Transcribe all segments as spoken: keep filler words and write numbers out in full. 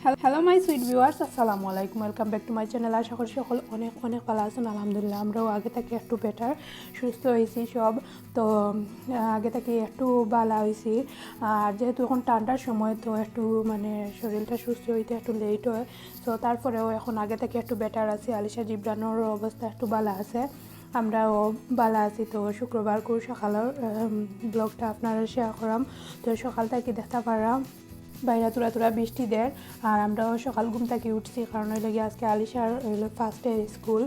Hello my sweet viewers, আসসালামু আলাইকুম, welcome back to my channel। আশা করি সকল অনেক অনেক ভালা আছইন। আলহামদুলিল্লাহ, আমরাও আগে থাকি একটু better, সুস্থ অইছি সব। তো আহ, আগে থাকি একটু ভালা অইছি। আর যেহেতু এখন ঠান্ডার সময়, তো একটু মানে শরীরটা সুস্থ অইতে একটু late অয়। তো তারপরেও এখন আগে থাকি একটু better আছি। আলিশা জিবরানর অবস্থা একটু ভালা আছে, আমরাও ভালা আছি। তো শুক্রবারকুর সকালর vlogটা আপনারার share করাম। তো সকাল থাকি দেখতা পাররা বাইরা থুড়া থুড়া বৃষ্টি দের, আর আমরাও সকাল ঘুম থাকি উঠছি, কারণ অইলো গিয়া আজকে আলিশার অইলো first day school।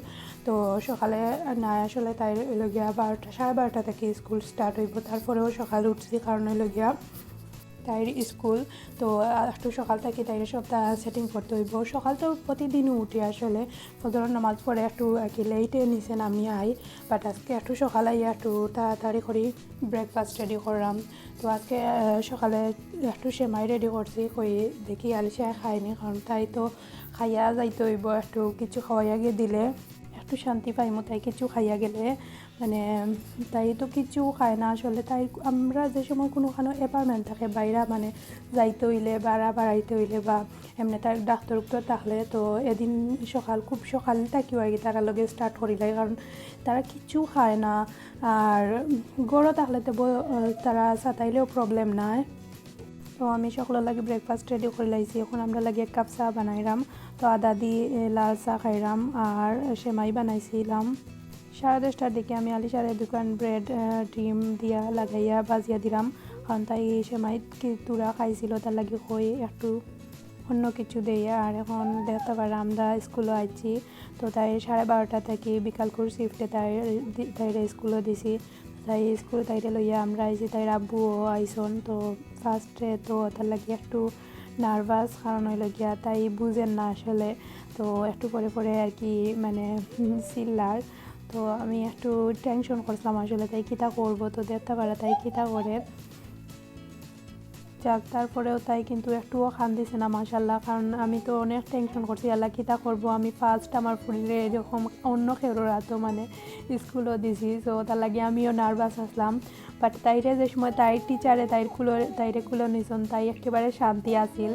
তো সকালে নাই, আসলে তাইর অইলো গিয়া বারোটা, সাড়ে বারোটা থাকি school start অইবো, তারপরেও সকাল উঠছি, কারণ অইলো গিয়া তাইর school। তো আহ, একটু সকাল থাকি তাইর সবটা setting করতে অইবো। সকাল তো প্রতিদিনও উঠি আসলে, ফজরর নামাজ পড়ে একটু আর কি late-এ নিচে নামি আই, but আজকে একটু সকাল আইয়া একটু তাড়াতাড়ি করি breakfast ready করলাম। তো আজকে আহ, সকালে একটু সেমাই ready করছি, কই দেখি আলিশায় খায়নি, কারণ তাই তো খাইয়া যাইতে অইবো, একটু কিছু খাওয়াইয়া গিয়া দিলে একটু শান্তি পাইমু, তাই কিছু খাইয়া গেলে। মানে তাই তো কিছু খায় না আসলে। তাই আমরা যে সময় কুনুখানো appointment থাকে বাইরা, মানে যাইতে অইলে, বারা বারাইতে অইলে বা এমনে তার ডাক্তার উক্তর থাকলে, তো এদিন সকাল, খুব সকাল থাকিও আর কি তারার লগে start করিলাই, কারণ তারা কিছু খায় না। আর ঘরো থাকলে তো ব-, তারা সাতাইলেও problem নাই। তো আমি সকলর লাগি breakfast ready করি লাইছি। এখন আমরার লাগি এক কাপ চা বানাইরাম। তো আদা দি, এ, লাল চা খাইরাম আর সেমাই বানাইছিলাম। সাড়ে দশটার দিকে আমি আলিশারে দুখান bread, আহ, ডিম দিয়া লাগাইয়া বাজিয়া দিলাম, কারণ তাই সেমাই কি থুড়া খাইছিল, তার লাগি কই একটু অন্য কিছু দেই। আর এখন দেখতা পাররা আমরা school-ও আইছি, তো তাই সাড়ে বারোটা থাকি বিকালকুর shift-এ তাই, তাইরে school-ও দিছি। তাই school তাইরে লইয়া আমরা আইছি, তাইর আব্বুও আইছন। তো first-এ তো তার লাগি একটু nervous, কারণ অইলো গিয়া তাই বুঝের না আসলে, তো একটু পরে পরে আর কি মানে, উম, চিল্লার। তো আমি একটু tension করছিলাম আসলে তাই কিতা করবো, তো দেখতা পাররা তাই কিতা করে। যাক, তারপরেও তাই কিন্তু একটুও কান্দিছে না, মাশাআল্লাহ, কারণ আমি তো অনেক tension করছি, আল্লাহ কিতা করবো, আমি first আমার ফুরিরে এরকম অন্য কেউর আতো মানে school-ও দিছি, so তার লাগি আমিও nervous আছলাম। But তাইরে যে সময় তাইর teacher-এ তাইর কুলো, তাইরে কুলো নিছন, তাই একেবারে শান্তি আছিল।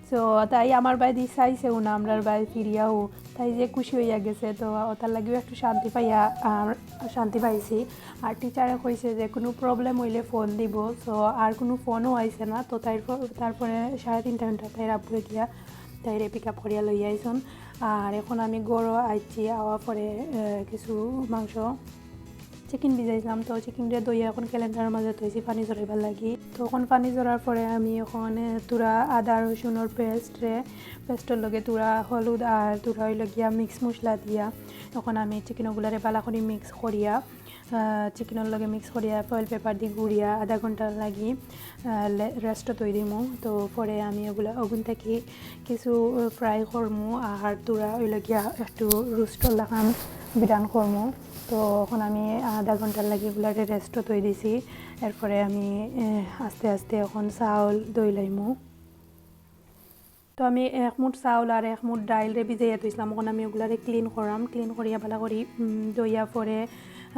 So তাই আমার বায়দি চাইছেও না, আমরার বায় ফিরিয়াও, তাই যে খুশি অইয়া গেছে, তো ওটার লাগিও একটু শান্তি পাইয়া, আর শান্তি পাইছি। আর teacher-এ কইছে যে কুনু problem অইলে phone দিবো, so আর কুনু phone-ও আইছে না। তো তাইর পর, তারপরে সাড়ে তিনটা ঘন্টা তাইর আব্বুয়ে গিয়া তাইরে pick up করিয়া লইয়া আইছন। আর এখন আমি ঘরো আইছি, আওয়া পরে, আহ, কিছু মাংস chicken ভিজাইছিলাম, তো chicken রে ধইয়া এখন calendar-র মাঝে থইছি পানি ঝরাইবার লাগি। তো এখন পানি ঝরার পরে আমি এখন, এ, থুড়া আদা রসুনর paste-রে, paste-র লগে থুড়া হলুদ আর থুড়া অইলো গিয়া mix মশলা দিয়া এখন আমি chicken ওগুলারে ভালা করি mix করিয়া, আহ, chicken-র লগে mix করিয়া foil paper দি গুড়িয়া আধা ঘন্টার লাগি, আহ, লে-, rest-ও থই দিমু। তো পরে আমি ওগুলা ওগুন থাকি কিছু fry করমু আর থুড়া অইলো গিয়া একটু roast-র লাখান বিরান করমু। তো এখন আমি আধা ঘন্টার লাগি এগুলারে rest-ও থই দিছি। এরপরে আমি, এ, আস্তে আস্তে এখন চাউল ধই লাইমু। তো আমি এক মুঠ চাউল আর এক মুঠ ডাইলরে ভিজাইয়া থইছিলাম। এখন আমি ওগুলারে clean করাম। Clean করিয়া ভালা করি, উম, ধইয়া পরে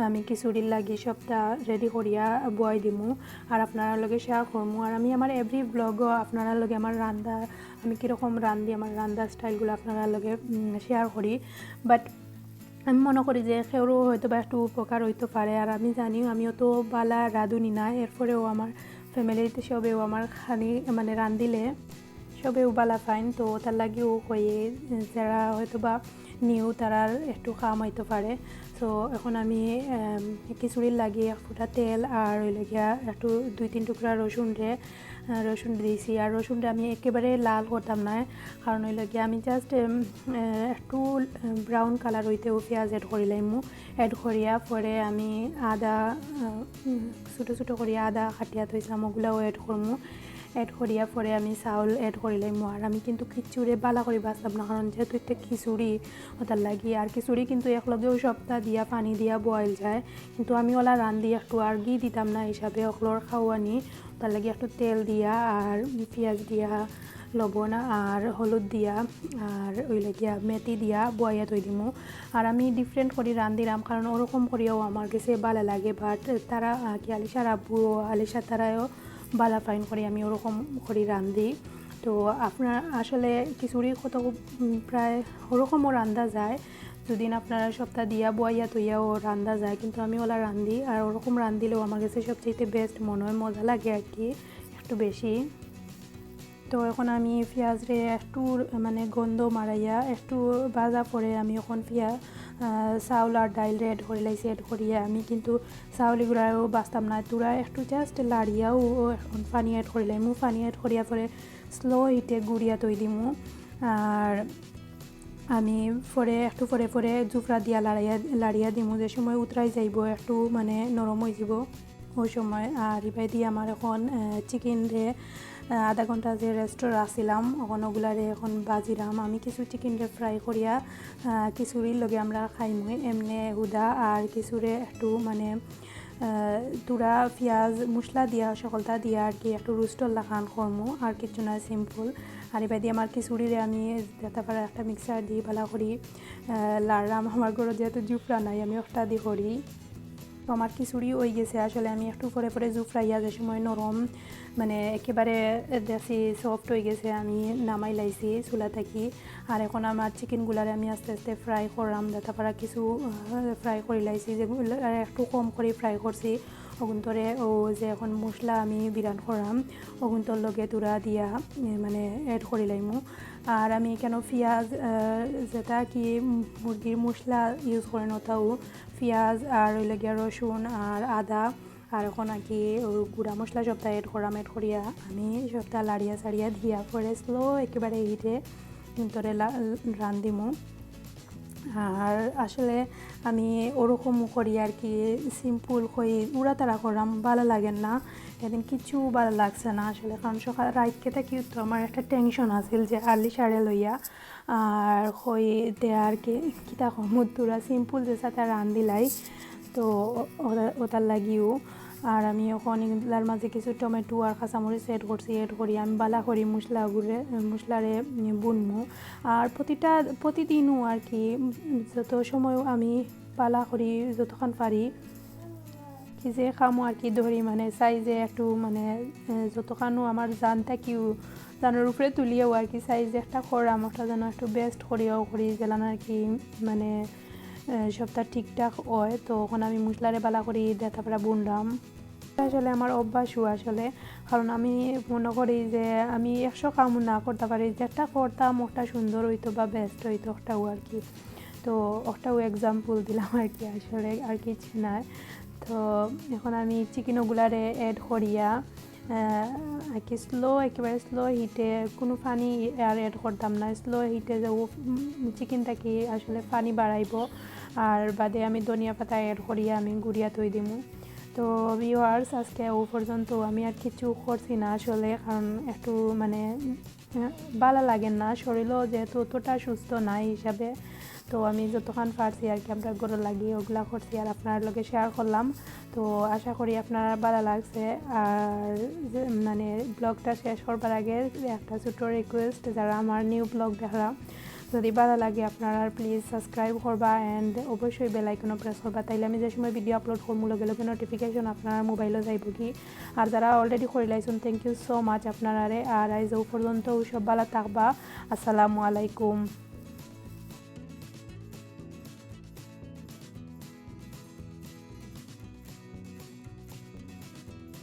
আমি খিচুড়ির লাগি সবটা ready করিয়া বওয়াই দিমু। আর আপনারার লগে share করমু। আর আমি আমার every vlog-ও আপনারার লগে আমার রান্দা, আমি কিরকম রান্ধি, আমার রান্দার style-গুলা আপনারার লগে, উম, share করি। But আমি মনো করি যে কেউরও হয়তো বা একটু উপকার অইতো পারে। আর আমি জানিও আমি অত ভালা রাঁধুনি না, এরপরেও আমার family-ত সবেও আমার খানি মানে রান্ধিলে সবেও ভালা পাইন। তো তার লাগিও কই, যারা হয়তো বা new, তারার একটু কাম অইতো পারে। তো এখন আমি, আম, খিচুড়ির লাগি এক ফুটা তেল আর অইলো গিয়া একটু দুই তিন টুকরা রসুনরে আহ, রসুন দিছি। আর রসুনটা আমি একেবারে লাল করতাম না, কারণ অইলো গিয়া আমি just, উম, আহ, একটু, উম, brown colour অইতেউ পিয়াজ add করি লাইমু। Add করিয়া পরে আমি আদা, আহ, উম, ছোটো ছোটো করিয়া আদা কাটিয়া থইছিলাম, ওগুলাও add করমু। Add করিয়া পরে আমি চাউল add করি লাইমু। আর আমি কিন্তু কিচ্ছুরে ভালা করি বাছতাম না, কারণ যেহেতু একটা খিচুড়ি, ওটার লাগি। আর খিচুড়ি কিন্তু একলগেও সবটা দিয়া, পানি দিয়া boil যায়, কিন্তু আমি ওলা রান্ধি একটু আর ঘি দিতাম না হিসাবে, অকলর খাওয়ানি। তার লাগি একটু তেল দিয়া আর পিয়াজ দিয়া, লবণ আর হলুদ দিয়া আর অইলো গিয়া মেথি দিয়া বওয়াইয়া থই দিমু। আর আমি different করি রান্ধিরাম, কারণ ওরকম করিয়াও আমার গেছে ভালা লাগে, but তারা, আহ, কি আলিশার আব্বু ও আলিশা তারাও ভালা পাইন করি আমি ওরকম করি রান্ধি। তো আপনার আসলে খিচুড়ি কত, উম, প্রায় ওরকমও রান্ধা যায়। দুদিন আপনারা সপ্তাহ দিয়া বইয়া তইয়াও রান্ধা যায়, কিন্তু আমি ওলা রান্ধি, আর ওরকম রান্ধিলেও আমার কাছে সবচেয়ে বেস্ট মনে হয়, মজা লাগে আর কি একটু বেশি। তো এখন আমি পিঁয়াজরে একটু মানে গন্ধ মারাইয়া একটু ভাজা পরে আমি এখন পিঁয়া-, আহ, চাউল আর ডাইল অ্যাড করি লাইছি। অ্যাড করিয়া আমি কিন্তু চাউল এগুলাও বাজতাম না, থুড়া একটু জাস্ট লাড়িয়াউ এখন পানি অ্যাড করি লাইমু। পানি অ্যাড করিয়া পরে স্লো হিটে গুড়িয়া থই দিমু। আর আমি পরে একটু পরে পরে জুফরা দিয়া লাড়াইয়া, লাড়িয়া দিমু, যে সময় উতরাই যাইব, একটু মানে নরম হয়ে যাব। ওই সময় আর ইবাই দিয়ে আমার এখন, আহ, চিকেন রে, আহ, আধা ঘন্টা যে রেস্ট রাখছিলাম, এখন ওগুলারে এখন বাজিরাম। আমি কিছু চিকেন রে ফ্রাই করিয়া, আহ, খিচুড়ির লগে আমরা খাইমু এমনে হুদা, আর কিছুরে একটু মানে, আহ, থুড়া পিঁয়াজ মশলা দিয়া, সকলতা দিয়া আর কি একটু রোস্টর লাখান করমু, আর কিচ্ছু না, সিম্পল। আর ইবাই দিয়ে আমার খিচুড়িরে আমি যেটা পারা একটা মিক্সার দি ভালা করি, আহ, লাড়াম। আমার ঘরো যেহেতু জুফরা নাই, আমি ওটা দি করি। তো আমার খিচুড়ি হয়ে গেছে। আসলে আমি একটু পরে পরে জুফরাইয়া যে সময় নরম, মানে একেবারে দেখছি সফট হয়ে গেছে, আমি নামাই লাইছি চুলা থাকি। আর এখন আমার চিকেনগুলারে আমি আস্তে আস্তে ফ্রাই করাম, যাতে পারা কিছু, আহ, ফ্রাই করি লাইছি, যেগুলো আর একটু কম করে ফ্রাই করছি। ওগুন্তরে ও যে এখন মশলা আমি বিরান করাম, ওগুন্তর লগে থুড়া দিয়া, এ, মানে অ্যাড করি লাইমু। আর আমি কেন পিঁয়াজ, আহ, যেটা কি মুরগির মশলা ইউজ করেন, ওটাও পিঁয়াজ আর ওই লাগিয়া রসুন আর আদা, আর এখন আর কি ওই গুঁড়া মশলা সবটা অ্যাড করাম। অ্যাড করিয়া আমি সবটা লাড়িয়া চাড়িয়া দিয়া পরে স্লো একেবারে হিটে ভিতরে লা-, রান্ধিমু। আর আসলে আমি ওরকম করি আর কি, সিম্পল করি, উড়াতাড়া করাম, ভালো লাগে না, এদিন কিছু ভালো লাগছে না আসলে, কারণ সকাল রাইতকে থাকি তো আমার একটা টেনশন আছিল যে আর্লি সারে লইয়া, আর কই দে আর কি, কিতা কম, থুড়া সিম্পল যে সাথে রান্ধিলাই, তো ও-, ওটা, ওটার লাগিও। আর আমি এখন এগুলার মাঝে কিছু টমেটো আর কাঁচামরিচ অ্যাড করছি। অ্যাড করি আমি বালা করি মশলাগুলো, মশলারে বুনমু। আর প্রতিটা, প্রতিদিনও আর কি, উম, যত সময় আমি বালা করি, যতক্ষণ পারি, কি যে কামও আর কি ধরি, মানে চাই যে একটু মানে, এ, যতক্ষণও আমার জান থাকিও, জানোর উপরে তুলিয়াও আর কি চাই যে একটা করাম, ওটা যেন একটু বেস্ট করিয়াও করি, যেলান আর কি মানে, এ, সবটা ঠিকঠাক হয়। তো এখন আমি মশলারে বালা করি দে তারপরে বুনলাম। আসলে আমার অভ্যাসও আসলে, কারণ আমি মনে করি যে আমি একশো কাম না করতে পারি, যেটা করতাম ওটা সুন্দর হইতো বা বেস্ট হইতো, ওটাও আর কি। তো ওটাও এক্সাম্পল দিলাম আর কি, আসলে আর কিছু না। তো এখন আমি চিকেন ওগুলারে অ্যাড করিয়া, আহ, আর কি স্লো, একেবারে স্লো হিটে, কোনো পানি আর অ্যাড করতাম না। স্লো হিটে যে ও, উম, চিকেন থাকি আসলে পানি বাড়াইব, আর বাদে আমি ধনিয়া পাতা অ্যাড করিয়া আমি গুড়িয়া থই দিমু। তো ভিউয়ার্স, আজকে ও পর্যন্ত, আমি আর কিছু করছি না আসলে, কারণ একটু মানে, উম, ভালো লাগে না, শরীরও যেহেতু অতটা সুস্থ নাই হিসাবে। তো আমি যতক্ষণ পারছি আর কি, আমরা ঘরো লাগি ওগুলা করছি আর আপনার লগে শেয়ার করলাম। তো আশা করি আপনার ভালো লাগছে। আর যে, মানে ব্লগটা শেষ করবার আগে একটা ছোট্ট রিকোয়েস্ট, যারা আমার নিউ ব্লগ দেখরা, যদি ভালো লাগে আপনারা প্লিজ সাবস্ক্রাইব করবা অ্যান্ড অবশ্যই বেল আইকনও প্রেস করবা, তাইলে আমি যে সময় ভিডিও আপলোড করবো লগে লগে নোটিফিকেশন আপনার মোবাইলও যাইব কি। আর যারা অলরেডি করে লাইছেন, থ্যাংক ইউ সো মাচ আপনারারে। আর আইজ ও পর্যন্ত, ও সব ভালো থাকবা। আসসালামু আলাইকুম।